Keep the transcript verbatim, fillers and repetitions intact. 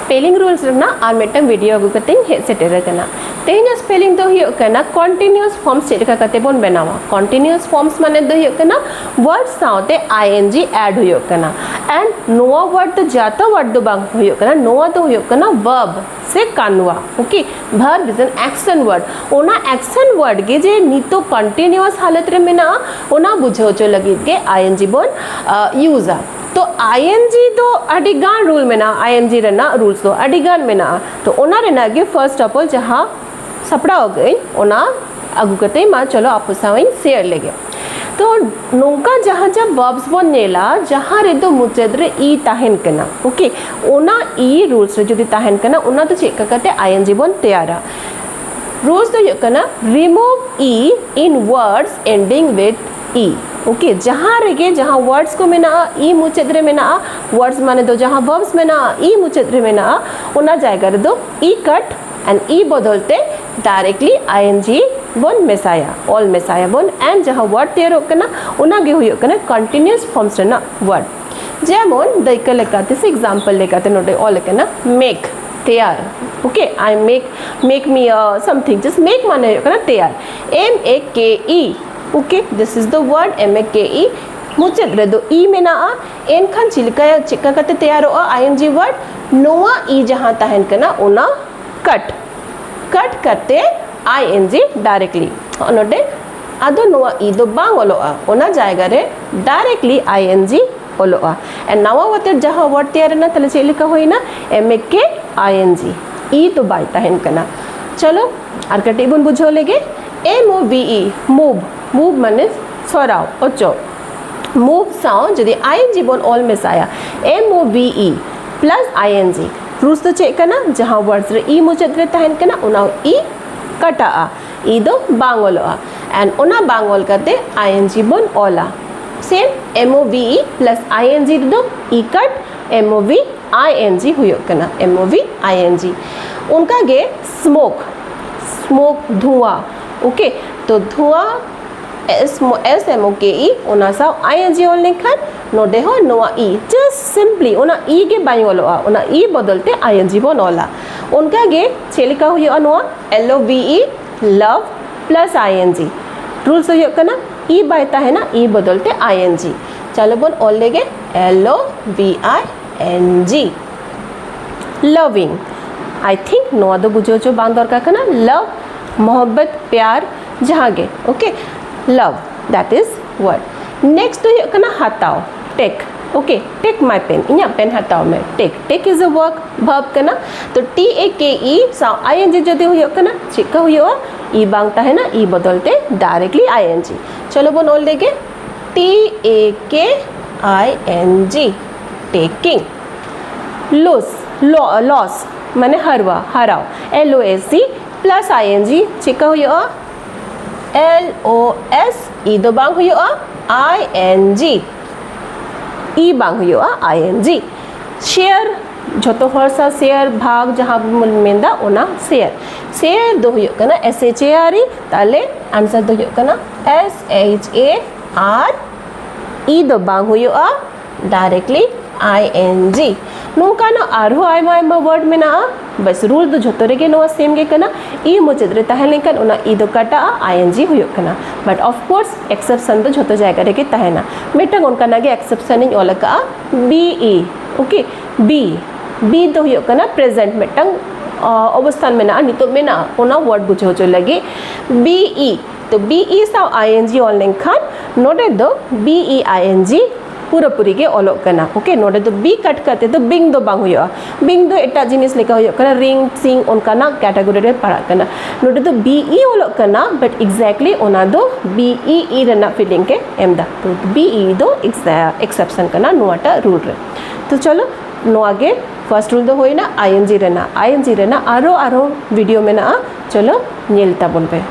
Spelling rules ᱨᱮᱱᱟᱜ ᱟᱨ ᱢᱤᱫᱴᱟᱝ video ᱟᱹᱜᱩ ᱠᱟᱛᱮᱧ ᱦᱮᱡ ᱥᱮᱴᱮᱨ ᱟᱠᱟᱱᱟ᱾ ᱛᱮᱦᱮᱧᱟᱜ spelling ᱫᱚ ᱦᱩᱭᱩᱜ ᱠᱟᱱᱟ continuous forms ᱪᱮᱫ ᱞᱮᱠᱟ ᱠᱟᱛᱮ ᱵᱚᱱ ᱵᱮᱱᱟᱣᱟ᱾ Continuous forms ᱢᱟᱱᱮ ᱫᱚ ᱦᱩᱭᱩᱜ ᱠᱟᱱᱟ word ᱥᱟᱶᱛᱮ ing add ᱦᱩᱭᱩᱜ ᱠᱟᱱᱟ᱾ And ᱱᱚᱣᱟ word ᱫᱚ ᱡᱟᱛᱟ word ᱫᱚ ᱵᱟᱝ ᱦᱩᱭᱩᱜ ᱠᱟᱱᱟ, ᱱᱚᱣᱟ ᱫᱚ ᱦᱩᱭᱩᱜ ᱠᱟᱱᱟ verb ᱥᱮ ᱠᱟᱱᱣᱟ᱾ Okay, verb is an action word. ᱚᱱᱟ action word ᱜᱮ ᱡᱮ ᱱᱤᱛᱚᱜ continuous ᱦᱟᱞᱚᱛ ᱨᱮ ᱢᱮᱱᱟᱜᱼᱟ, ᱚᱱᱟ ᱵᱩᱡᱷᱟᱹᱣ ᱦᱚᱪᱚ ᱞᱟᱹᱜᱤᱫ ᱜᱮ ing ᱵᱚᱱ ᱤᱭᱩᱡᱟ᱾ ᱛᱚ ing ᱫᱚ ᱟᱹᱰᱤ ᱜᱟᱱ rule ᱢᱮᱱᱟᱜᱼᱟ, ing ᱨᱮᱱᱟᱜ rules ᱫᱚ ᱟᱹᱰᱤ ᱜᱟᱱ ᱢᱮᱱᱟᱜᱼᱟ᱾ ᱛᱚ ᱚᱱᱟ ᱨᱮᱱᱟᱜ ᱜᱮ first of all ᱡᱟᱦᱟᱸ ᱥᱟᱯᱲᱟᱣ ᱟᱠᱟᱫᱟᱹᱧ, ᱚᱱᱟ ᱟᱹᱜᱩ ᱠᱟᱛᱮ ᱢᱟ ᱪᱚᱞᱚ ᱟᱯᱮ ᱥᱟᱶ ᱤᱧ share ᱞᱮᱜᱮ᱾ ᱛᱚ ᱱᱚᱝᱠᱟ ᱡᱟᱦᱟᱸ ᱡᱟᱦᱟᱸ verbs ᱵᱚᱱ ᱧᱮᱞᱟ, ᱡᱟᱦᱟᱸ ᱨᱮᱫᱚ ᱢᱩᱪᱟᱹᱫ ᱨᱮ e ᱛᱟᱦᱮᱱ ᱠᱟᱱᱟ, okay, ᱚᱱᱟ e rules ᱨᱮ ᱡᱩᱫᱤ ᱛᱟᱦᱮᱱ ᱠᱟᱱᱟ, ᱚᱱᱟ ᱫᱚ ᱪᱮᱫ ᱞᱮᱠᱟ ᱠᱟᱛᱮ ing ᱵᱚᱱ ᱛᱮᱭᱟᱨᱟ? Rules ᱫᱚ ᱦᱩᱭᱩᱜ ᱠᱟᱱᱟ remove e in words ending with e. Okay, ᱡᱟᱦᱟᱸ ᱨᱮᱜᱮ ᱡᱟᱦᱟᱸ words ᱠᱚ ᱢᱮᱱᱟᱜᱼᱟ, e ᱢᱩᱪᱟᱹᱫ ᱨᱮ ᱢᱮᱱᱟᱜᱼᱟ, words ᱢᱟᱱᱮ ᱫᱚ ᱡᱟᱦᱟᱸ verbs ᱢᱮᱱᱟᱜᱼᱟ, e ᱢᱩᱪᱟᱹᱫ ᱨᱮ ᱢᱮᱱᱟᱜᱼᱟ, ᱚᱱᱟ ᱡᱟᱭᱜᱟ ᱨᱮᱫᱚ e cut and e ᱵᱚᱫᱚᱞ ᱛᱮ directly ing ᱵᱚᱱ ᱢᱮᱥᱟᱭᱟ, ᱚᱞ ᱢᱮᱥᱟᱭᱟᱵᱚᱱ᱾ And ᱡᱟᱦᱟᱸ word ᱛᱮᱭᱟᱨᱚᱜ ᱠᱟᱱᱟ, ᱚᱱᱟ ᱜᱮ ᱦᱩᱭᱩᱜ ᱠᱟᱱᱟ continuous forms ᱨᱮᱱᱟᱜ word᱾ ᱡᱮᱢᱚᱱ ᱫᱟᱹᱭᱠᱟᱹ ᱞᱮᱠᱟᱛᱮ ᱥᱮ example ᱞᱮᱠᱟᱛᱮ ᱱᱚᱰᱮ ᱚᱞ ᱟᱠᱟᱱᱟ make, ᱛᱮᱭᱟᱨ᱾ Okay, I make, make me a something, just make ᱢᱟᱱᱮ ᱦᱩᱭᱩᱜ ᱠᱟᱱᱟ ᱛᱮᱭᱟᱨ᱾ M A K E, okay, this is the word M A K E. ᱢᱩᱪᱟᱹᱫ ᱨᱮᱫᱚ e ᱢᱮᱱᱟᱜᱼᱟ, ᱮᱱᱠᱷᱟᱱ ᱪᱮᱫ ᱞᱮᱠᱟ, ᱪᱮᱫ ᱞᱮᱠᱟ ᱠᱟᱛᱮ ᱛᱮᱭᱟᱨᱚᱜᱼᱟ ing word? ᱱᱚᱣᱟ e ᱡᱟᱦᱟᱸ ᱛᱟᱦᱮᱱ ᱠᱟᱱᱟ, ᱚᱱᱟ cut, cut ᱠᱟᱛᱮ ing directly ᱱᱚᱰᱮ, ᱟᱫᱚ ᱱᱚᱣᱟ e ᱫᱚ ᱵᱟᱝ ᱚᱞᱚᱜᱼᱟ, ᱚᱱᱟ ᱡᱟᱭᱜᱟ ᱨᱮ directly ing ᱚᱞᱚᱜᱼᱟ᱾ And ᱱᱟᱣᱟ ᱠᱟᱛᱮ ᱡᱟᱦᱟᱸ word ᱛᱮᱭᱟᱨ ᱮᱱᱟ, ᱛᱟᱦᱞᱮ ᱪᱮᱫ ᱞᱮᱠᱟ ᱦᱩᱭᱱᱟ? M A K I N G, e ᱫᱚ ᱵᱟᱭ ᱛᱟᱦᱮᱱ ᱠᱟᱱᱟ᱾ ᱪᱚᱞᱚ ᱟᱨ ᱠᱟᱹᱴᱤᱡ ᱵᱚᱱ ᱵᱩᱡᱷᱟᱹᱣ ᱞᱮᱜᱮ᱾ M O V E, move, move ᱢᱟᱱᱮ ᱥᱚᱨᱟᱣ, ᱚᱪᱚᱜ᱾ Move ᱥᱟᱶ ᱡᱩᱫᱤ ing ᱵᱚᱱ ᱚᱞ ᱢᱮᱥᱟᱭᱟ, M O V E plus I N G, rules ᱫᱚ ᱪᱮᱫ ᱠᱟᱱᱟ? ᱡᱟᱦᱟᱸ words ᱨᱮ e ᱢᱩᱪᱟᱹᱫ ᱨᱮ ᱛᱟᱦᱮᱱ ᱠᱟᱱᱟ, ᱚᱱᱟ e ᱠᱟᱴᱟᱜᱼᱟ, e ᱫᱚ ᱵᱟᱝ ᱚᱞᱚᱜᱼᱟ᱾ And ᱚᱱᱟ ᱵᱟᱝ ᱚᱞ ᱠᱟᱛᱮ ing ᱵᱚᱱ ᱚᱞᱟ᱾ Same, M O V E plus I N G ᱨᱮᱫᱚ e cut, M O V I N G ᱦᱩᱭᱩᱜ ᱠᱟᱱᱟ, M O V I N G᱾ ᱚᱱᱠᱟ ᱜᱮ smoke, smoke ᱫᱷᱩᱣᱟ, okay, ᱛᱚ ᱫᱷᱩᱣᱟ S S M O K E, ᱚᱱᱟ ᱥᱟᱶ I N G ᱚᱞ ᱞᱮᱱᱠᱷᱟᱱ ᱱᱚᱰᱮ ᱦᱚᱸ ᱱᱚᱣᱟ E, just simply ᱚᱱᱟ E ᱜᱮ ᱵᱟᱝ ᱚᱞᱚᱜᱼᱟ, ᱚᱱᱟ E ᱵᱚᱫᱚᱞ ᱛᱮ I N G ᱵᱚᱱ ᱚᱞᱟ᱾ ᱚᱱᱠᱟ ᱜᱮ ᱪᱮᱫ ᱞᱮᱠᱟ ᱦᱩᱭᱩᱜᱼᱟ ᱱᱚᱣᱟ? L O V E, love plus I N G᱾ Rules ᱦᱩᱭᱩᱜ ᱠᱟᱱᱟ E ᱵᱟᱭ ᱛᱟᱦᱮᱱᱟ, E ᱵᱚᱫᱚᱞ ᱛᱮ I N G᱾ ᱪᱚᱞᱚ ᱵᱚᱱ ᱚᱞ ᱞᱮᱜᱮ, L O V I N G, loving᱾ I think ᱱᱚᱣᱟ ᱫᱚ ᱵᱩᱡᱷᱟᱹᱣ ᱦᱚᱪᱚ ᱵᱟᱝ ᱫᱚᱨᱠᱟᱨ ᱠᱟᱱᱟ, love, ᱢᱚᱦᱚᱵᱵᱚᱛ, ᱯᱭᱟᱨ, ᱡᱟᱦᱟᱸ ᱜᱮ, okay, love, that is word᱾ Next ᱫᱚ ᱦᱩᱭᱩᱜ ᱠᱟᱱᱟ ᱦᱟᱛᱟᱣ, take, okay, take my pen, ᱤᱧᱟᱹᱜ pen ᱦᱟᱛᱟᱣ ᱢᱮ, take, take is a work, verb ᱠᱟᱱᱟ᱾ ᱛᱚ T A K E ᱥᱟᱶ I N G ᱡᱩᱫᱤ ᱦᱩᱭᱩᱜ ᱠᱟᱱᱟ, ᱪᱮᱫ ᱠᱟ ᱦᱩᱭᱩᱜᱼᱟ? E ᱵᱟᱝ ᱛᱟᱦᱮᱱᱟ, E ᱵᱚᱫᱚᱞ ᱛᱮ directly I N G᱾ ᱪᱚᱞᱚ ᱵᱚᱱ ᱚᱞ ᱞᱮᱜᱮ, T A K I N G, taking᱾ Lose, lo- loss, ᱢᱟᱱᱮ ᱦᱟᱨᱣᱟ, ᱦᱟᱨᱟᱣ, L O S E plus I N G, ᱪᱮᱫ ᱠᱟ ᱦᱩᱭᱩᱜᱼᱟ? L O S E ᱫᱚ ᱵᱟᱝ ᱦᱩᱭᱩᱜᱼᱟ, I N G, E ᱵᱟᱝ ᱦᱩᱭᱩᱜᱼᱟ, I N G᱾ Share, ᱡᱷᱚᱛᱚ ᱦᱚᱲ ᱥᱟᱶ share, ᱵᱷᱟᱜᱽ, ᱡᱟᱦᱟᱸ ᱵᱚᱱ ᱢᱮᱱᱫᱟ ᱚᱱᱟ share᱾ Share ᱫᱚ ᱦᱩᱭᱩᱜ ᱠᱟᱱᱟ S H A R E, ᱛᱟᱦᱞᱮ answer ᱫᱚ ᱦᱩᱭᱩᱜ ᱠᱟᱱᱟ S H A R E ᱫᱚ ᱵᱟᱝ ᱦᱩᱭᱩᱜᱼᱟ, directly I N G᱾ ᱱᱚᱝᱠᱟᱱᱟᱜ ᱟᱨᱦᱚᱸ ᱟᱭᱢᱟ ᱟᱭᱢᱟ word ᱢᱮᱱᱟᱜᱼᱟ, ᱵᱟᱥ rule ᱫᱚ ᱡᱷᱚᱛᱚ ᱨᱮᱜᱮ ᱱᱚᱣᱟ same ᱜᱮ ᱠᱟᱱᱟ, E ᱢᱩᱪᱟᱹᱫ ᱨᱮ ᱛᱟᱦᱮᱸ ᱞᱮᱱᱠᱷᱟᱱ ᱚᱱᱟ E ᱫᱚ ᱠᱟᱴᱟᱜᱼᱟ, I N G ᱦᱩᱭᱩᱜ ᱠᱟᱱᱟ᱾ But of course exception ᱫᱚ ᱡᱷᱚᱛᱚ ᱡᱟᱭᱜᱟ ᱨᱮᱜᱮ ᱛᱟᱦᱮᱱᱟ᱾ ᱢᱤᱫᱴᱟᱝ ᱚᱱᱠᱟᱱᱟᱜ ᱜᱮ exception ᱤᱧ ᱚᱞ ᱟᱠᱟᱫᱼᱟ, B E, okay, B, B ᱫᱚ ᱦᱩᱭᱩᱜ ᱠᱟᱱᱟ present, ᱢᱤᱫᱴᱟᱝ ᱟ, ᱚᱵᱚᱥᱛᱷᱟᱱ ᱢᱮᱱᱟᱜᱼᱟ, ᱱᱤᱛᱚᱜ ᱢᱮᱱᱟᱜᱼᱟ, ᱚᱱᱟ word ᱵᱩᱡᱷᱟᱹᱣ ᱦᱚᱪᱚ ᱞᱟᱹᱜᱤᱫ᱾ B E, ᱛᱚ B E ᱥᱟᱶ I N G ᱚᱞ ᱞᱮᱱᱠᱷᱟᱱ ᱱᱚᱰᱮ ᱫᱚ B E I N G ᱯᱩᱨᱟᱹᱯᱩᱨᱤ ᱜᱮ ᱚᱞᱚᱜ ᱠᱟᱱᱟ, okay? ᱱᱚᱰᱮ ᱫᱚ B cut ᱠᱟᱛᱮ ᱫᱚ being ᱫᱚ ᱵᱟᱝ ᱦᱩᱭᱩᱜᱼᱟ, being ᱫᱚ ᱮᱴᱟᱜ ᱡᱤᱱᱤᱥ ᱞᱮᱠᱟ ᱦᱩᱭᱩᱜ ᱠᱟᱱᱟ, ring, sing, ᱚᱱᱠᱟᱱᱟᱜ category ᱨᱮ ᱯᱟᱲᱟᱜ ᱠᱟᱱᱟ᱾ ᱱᱚᱰᱮ ᱫᱚ B E ᱚᱞᱚᱜ ᱠᱟᱱᱟ, but exactly ᱚᱱᱟ ᱫᱚ B E E ᱨᱮᱱᱟᱜ feeling ᱮ ᱮᱢ ᱮᱫᱟ᱾ ᱛᱚ B E ᱫᱚ ex- exception ᱠᱟᱱᱟ ᱱᱚᱣᱟᱴᱟᱜ rule ᱨᱮ᱾ ᱛᱚ ᱪᱚᱞᱚ, ᱱᱚᱣᱟ ᱜᱮ first rule ᱫᱚ ᱦᱩᱭᱱᱟ I N G ᱨᱮᱱᱟᱜ᱾ I N G ᱨᱮᱱᱟᱜ ᱟᱨᱚ ᱟᱨᱦᱚᱸ video ᱢᱮᱱᱟᱜᱼᱟ, ᱪᱚᱞᱚ ᱧᱮᱞ ᱛᱟᱵᱚᱱ ᱯᱮ᱾